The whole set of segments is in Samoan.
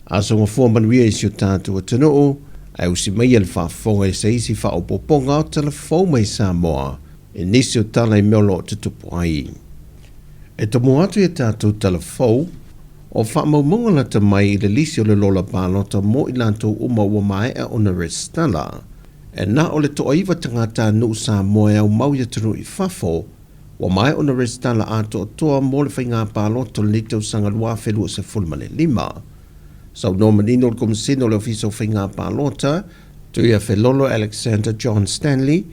Aso Gafua manuia i si o tatou atunuu, ae usi maia le faafofoga i se isi faaopoopoga o tala fou mai Samoa i nisi o tala i mea o lo o tutupu ai. E tomua atu i a tatou tala fou, o faamaumauga lata mai i le lisi o le lola palota mo i latou uma ua maea ona resitala. E na o le toaiva tagatanuu Samoa e aumau i atunuu i fafo, ua maea ona resitala atoatoa mo le faiga palota o lenei tausaga 2025. Saunoa manino le Komesina o le Ofisa o Faiga Palota, Tuiafelolo Alexander John Stanley,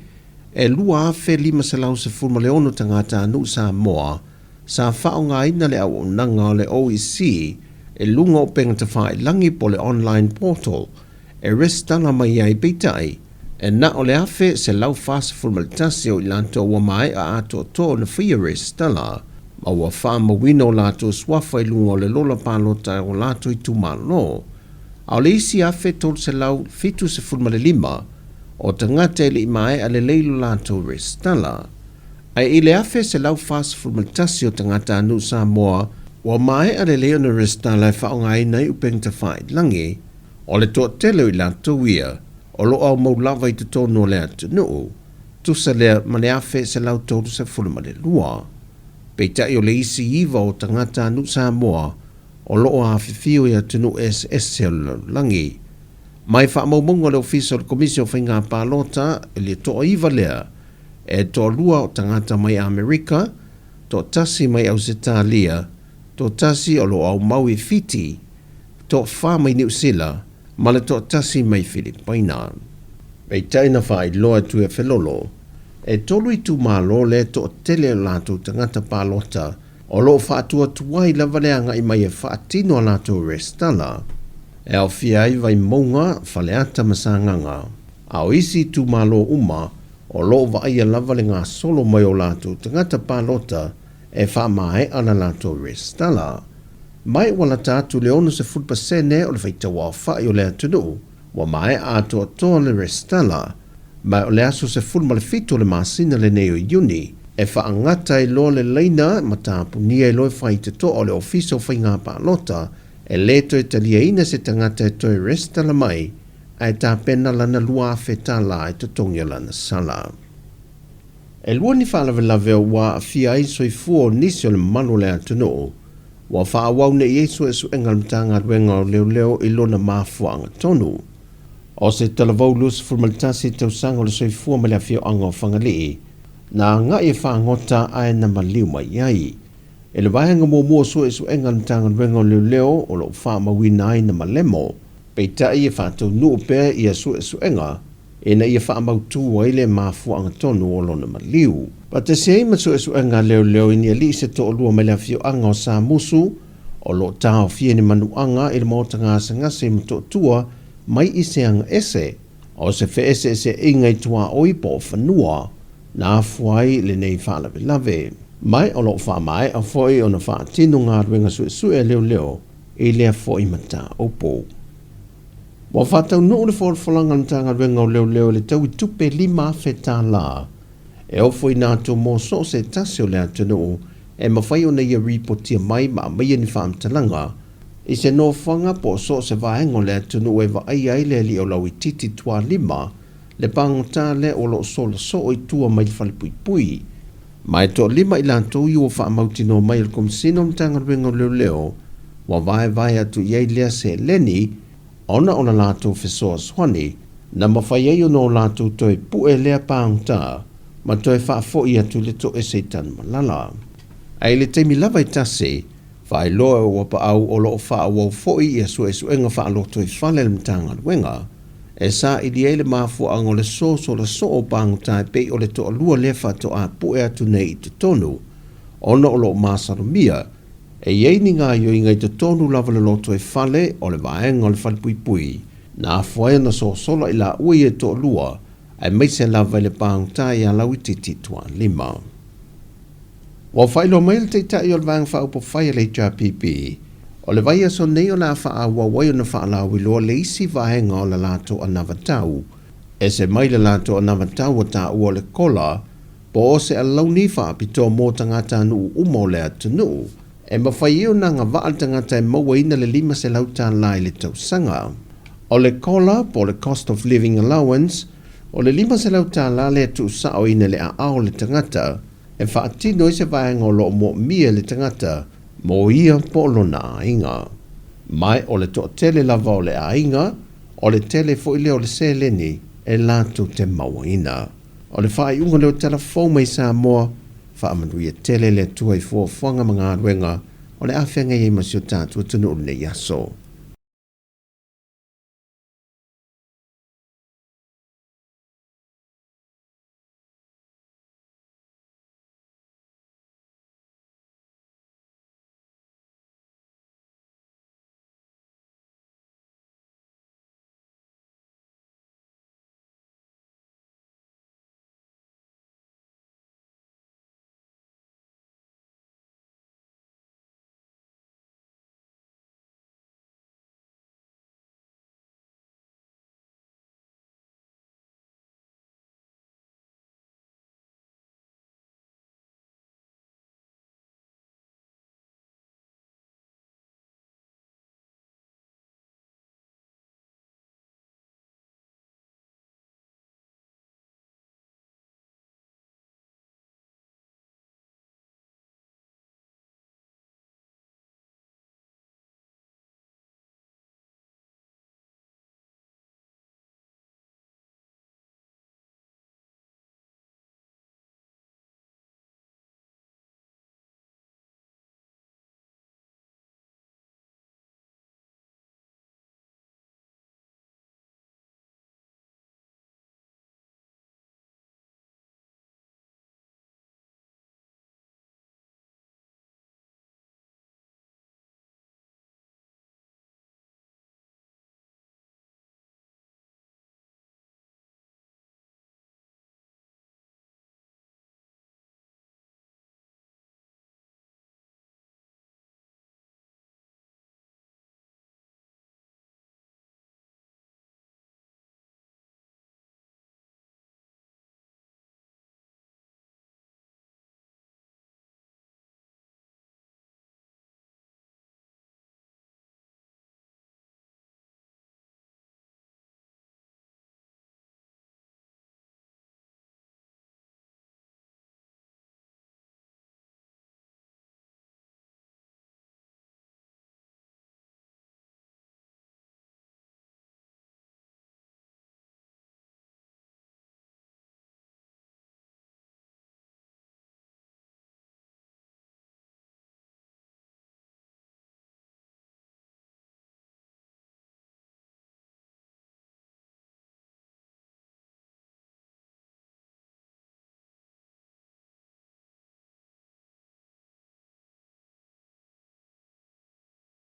e 2,516 tagatanuu Samoa sa faaaogaina le auaunaga o le OEC i luga o upega tafailagi po o le online portal e resitala mai ai, peitai, e na o le 1,141 o i latou ua maea atoatoa ona faia resitala ma ua faamauina o latou suafa i luga o le lola palota o latou itumalo, a o le isi 1,375 o tagata e le i maea lelei lo latou resitala. Ae i le 1,141 o tagatanuu Samoa ua maea lelei ona resitala e faaaogaina ai upega tafailagi, o le toatele o i latou ia o lo o aumau lava i totonu o le atunuu, tusa lea ma le 1,132. Peitai o le isi iva o tagatanuu Samoa o lo o afifio i atunuu eseese o le lalolagi. Mai faamaumauga a le Ofisa o le Komisi o Faiga Palota i le toaiva lea, e toalua o tagata mai Amerika, toatasi mai Ausetalia, toatasi o lo o aumau i Fiti, toafa mai Niu Sila, ma le toatasi mai Filipaina. Peitai na faailoa e Tuiafelolo, e tolu itumalo lea e toatele o latou tagata palota o lo o faatuatuai lava le agai mai e faatino a latou resitala, e aofia ai Vaimauga, Faleata ma Sagaga, a o isi itumalo uma o lo o vaaia lava le gasolo mai o latou tagata palota e faamaea la latou resitala. Mai ua lata atu le 60% o le faitauaofai o le atunuu ua maea atoatoa le resitala, ma o le aso 17 o le masina lenei o Iuni e faagata ai loa le laina ma tapunia ai loa e faitotoa o le Ofisa o Faiga Palota e le toe taliaina se tagata e toe resitala mai ae tapena lana $2,000 e totogi o lana sala. E lua ni faalavelave ua aafia ai soifua o nisi o le mamalu o le atunuu ua faaauau nei ai suesuega a le Matagaluega o Leoleo i lona mafuaaga tonu. O se talavou 21 tausaga o le soifua mai le afioaga o Fagalii na agai e fagota ae na maliu mai ai. I le vaega muamua o suesuega a le Matagaluega o Leoleo o lo o faamauina ai na malemo, peitai e faataunuu pea ia suesuega ina ia faamautu ai le mafuaaga tonu o lona maliu. Faatasi ai ma suesuega a leoleo i ni alii se toalua mai le afioaga o Samusu o lo o taofia ni manuaga i le maota gasegase i Motootua mai i se aga ese o se feeseeseaiga i tuaoi po o fanua na afua ai lenei faalavelave. Ma o lo o faamaea foi ona faatino galuega suesue a leoleo i lea foi mataupu. Ua faataunuu le folafolaga a le Matagaluega o Leoleo i le tau i tupe $5,000 e ofoina atu mo so o se tasi o le atunuu e mafai ona ia ripotia mai ma aumaia ni faamatalaga i se nofoaga po o so o se vaega o le atunuu e vaaia ai le alii o Lauitiiti Tualima le pagota lea o lo o sola soo i tua mai le falepuipui. Ma e toalima i latou i ua faamautinoa mai e le Komesina o le Matagaluega o Leoleo ua vaevae atu i ai lea seleni ona o la latou fesoasoani na mafai ai ona o latou toe pue lea pagota ma toe faafoi atu i le toese i Tanumalala. Ae i le taimi lava e tasi, faailoa e Uapaau o lo o faaauau foi ia suesuega faalotoifale a le Matagaluega e saili ai le mafuaaga o le sosola soo o pagota e pei o le toalua lea faatoa pue atu nei i totonu, ona o lo o masalomia e i ai ni gaoioiga i totonu lava o le lotoifale o le vaega o le falepuipui na afua ai ona sosola i laua ia e toalua, aemaise lava i le pagota ia Lauitiiti Tualima. Ua faailoa mai le Taitai o le Vaega Faaupufai a le HRPP, o le vaiaso nei o le a faaauau ai ona faalauiloa le isi vaega o le latou anavatau. Ese mai le latou anavatau ua taua o le kola, po o se alauni faapitoa mo tagatanuu uma o le atunuu. E mafai ai ona agavaa le tagata e mauaina le $500 i le tausaga. O le COLA po o le Cost of Living Allowance, o le $500 lea e tuusaoina i le aao o le tagata e faatino ai se vaega o lo o moomia e le tagata mo ia po o lona aiga. Ma o le toatele lava o le aiga, o le tele foi lea o le seleni e latou te mauaina. O le faaiuga lea o Tala Fou mai Samoa, faamanuia tele le Atua i fuafuaga ma galuega o le a feagai ai ma si o tatou atunuu i lenei aso.